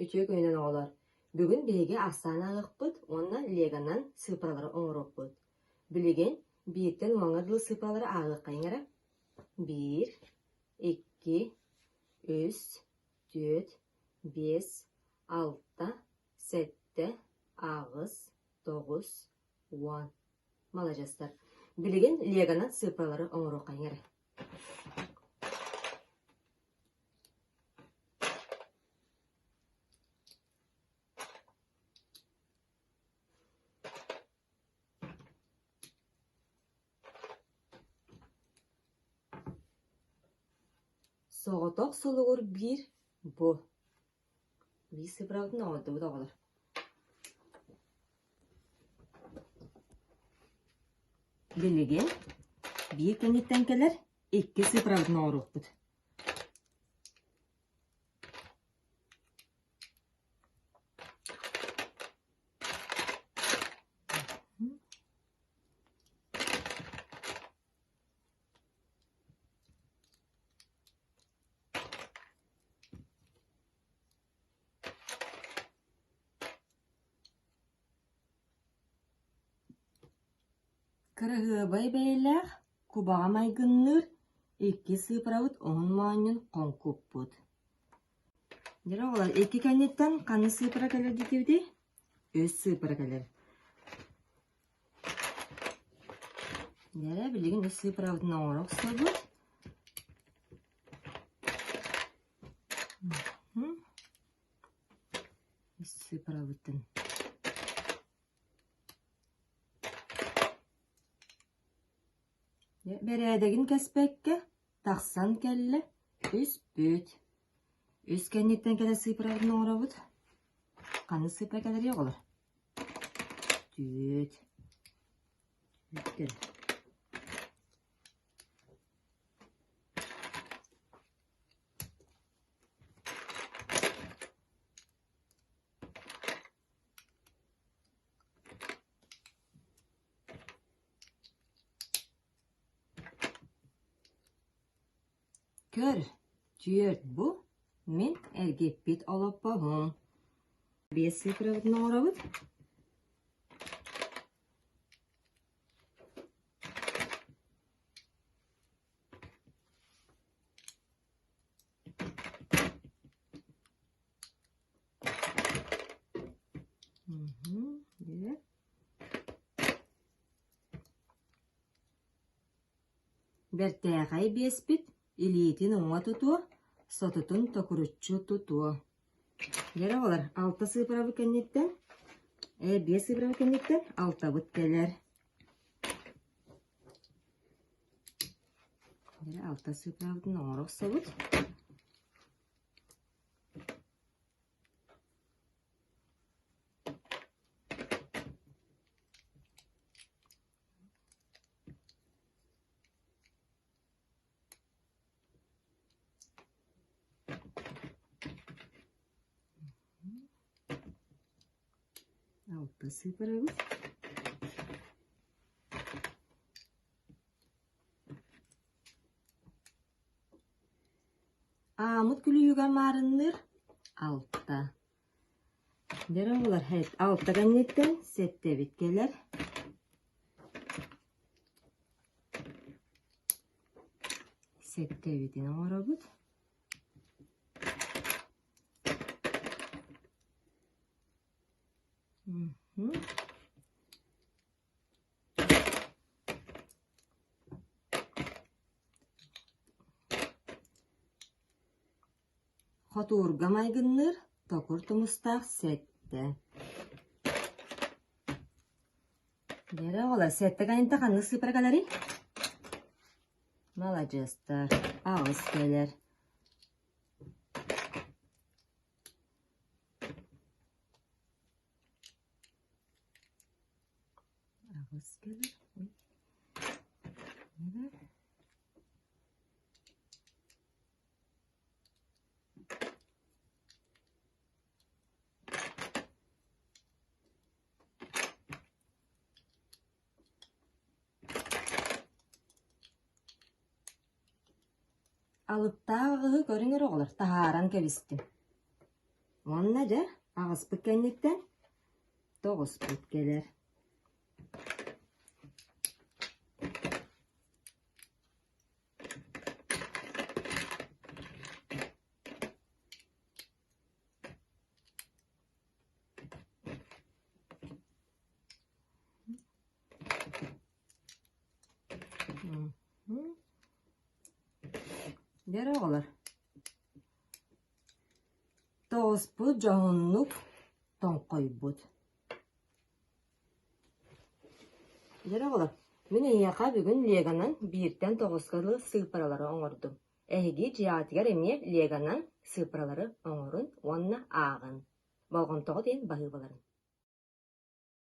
Үтүө күнүнэн оҕолор! Бүгүн биһиги ахсаан ааҕыахпыт уонна легонан сыыппаралары оҥоруохпут. Билигин бииртэн уоҥҥа дылы сыыппаралары ааҕыаххайыҥ эрэ. Биир, икки, үс, түөрт, биэс, алта, сэттэ, аҕыс, тоҕус, уон. Маладьыастар. Билигин легонан сыыппаралары оҥоруоххайыҥ эрэ. Соҕотох сулугур биир бу Биир сыпырабытын оҥордубут оҕолор. Билигин биир кэнниттэн кэлэр икки сыпырабытын оҥоруохпут. Кыраһыабай бэйэлээх, кубаҕа майгынныыр икки сыыпарабыт уһун моонньун хоҥкуппут. Дьэ оҕолор, икки кэнниттэн ханнык сыыпара кэлэр диэтибитий? Үс сыыпара кэлэр. Дьэ, билигин үс сыыпарабытын оҥоро охсобут. Үс сыыпарабытын. Бэрээдэгин кэспэккэ тахсан кэллэ үспүт. Үс кэнниттэн кэлэ сыыпарабытын оҥоробут. Ханнык сыыпара кэлэрий оҕолор? Түөрт. Түөрт Көр, түөрт бу мин эргиппит олоппоһум. Биэс цифрабытын оҥоробут. Бэртээхэй биэспит илиитин уҥа тутуо, сототун токуруччу тутуо. Дьэ оҕолор, алта сыыпарабыт кэнниттэн, ээ биэс сыыпарабыт кэнниттэн алтабыт кэлэр. Дьэ алта сыыпарабытын оҥоро охсобут. Алта сыыпарабыт. Аамыт күлүүһүгэр маарынныыр алта. Дьэ буолар алта кэнниттэн сэттэбит кэлэр. Сэттэбитин оҥоробут. Хотуурга майгынныыр токур тумустаах сэттэ. Дьэ оҕолор, сэттэ кэнниттэн ханнык сыыппара кэлэрий? Маладьыастар, аҕыс кэлэр. Аҕыс кэлэр. Алыптаах аҕыһы көрүҥ эрэ оҕолор, таһааран кэбистим. Уонна дьэ аҕыспыт кэнниттэн тоҕуспут кэлэр. Дьэ оҕолор, тоҕуспут дьоһуннук тоҥхойбут. Дьэ оҕолор, мин эйиэхэ бүгүн леганан бииртэн тоҕуска дылы сыыппаралары оҥордум. Эһиги дьиэҕитигэр эмиэ леганан сыыппаралары оҥорун уонна ааҕын. Болҕомтоҕут иһин баһыыбаларын.